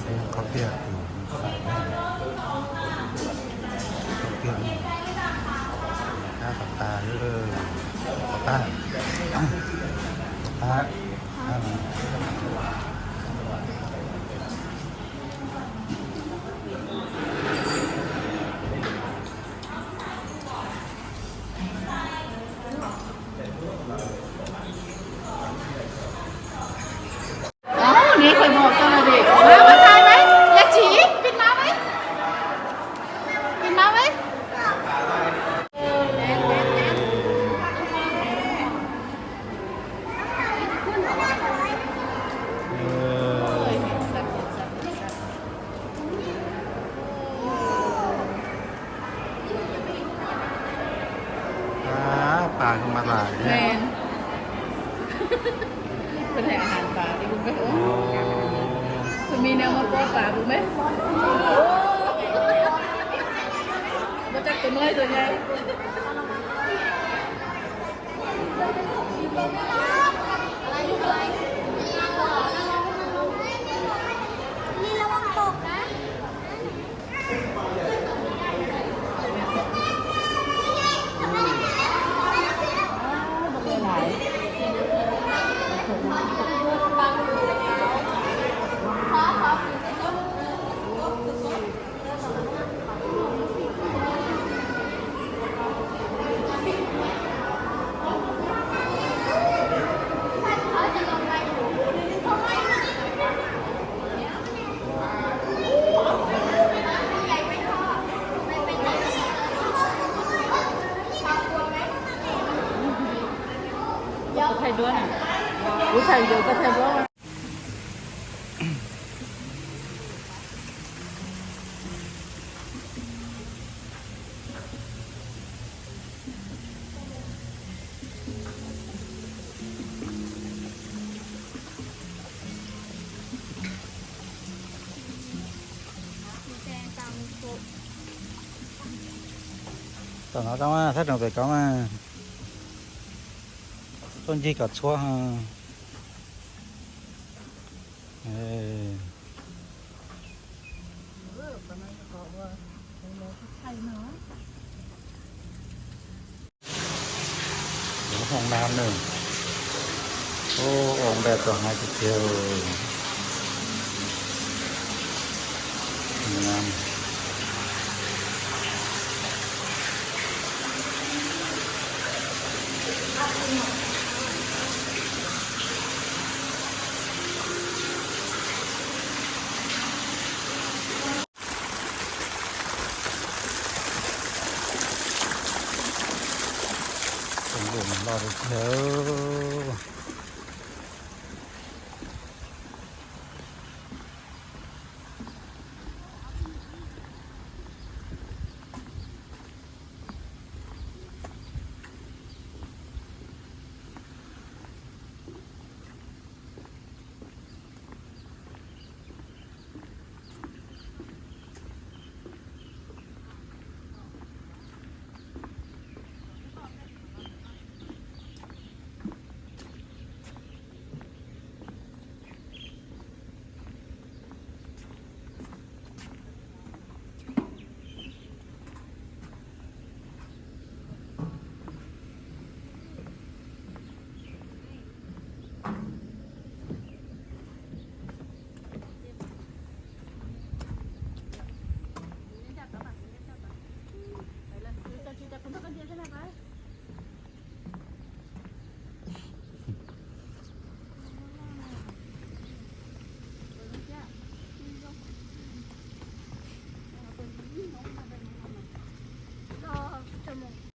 Qhov tiag, qhov tiag, qhov tiag, qhov tiag, qhov tiag. Ơ, neb khởi màu cho là để. Ơ, bắt tay đấy. Là chỉ Việt Nam đấy. Việt Nam đấy. Pas mas lais. Peb hais ahav pas li kuv peb ua. Kuv me nws mas pua pas kuv peb. Ua cas kuv nuav tus nyab. Kuv thaij duab na. Kuv thaij video, koj thaij duab. Tom no tau mas, thaj tsoom pem ko mas tuaj ncig kom txhua. Lub hoo nab nws, ub, ua npe txog hais tiag tiag. Lub loj tiag tiag.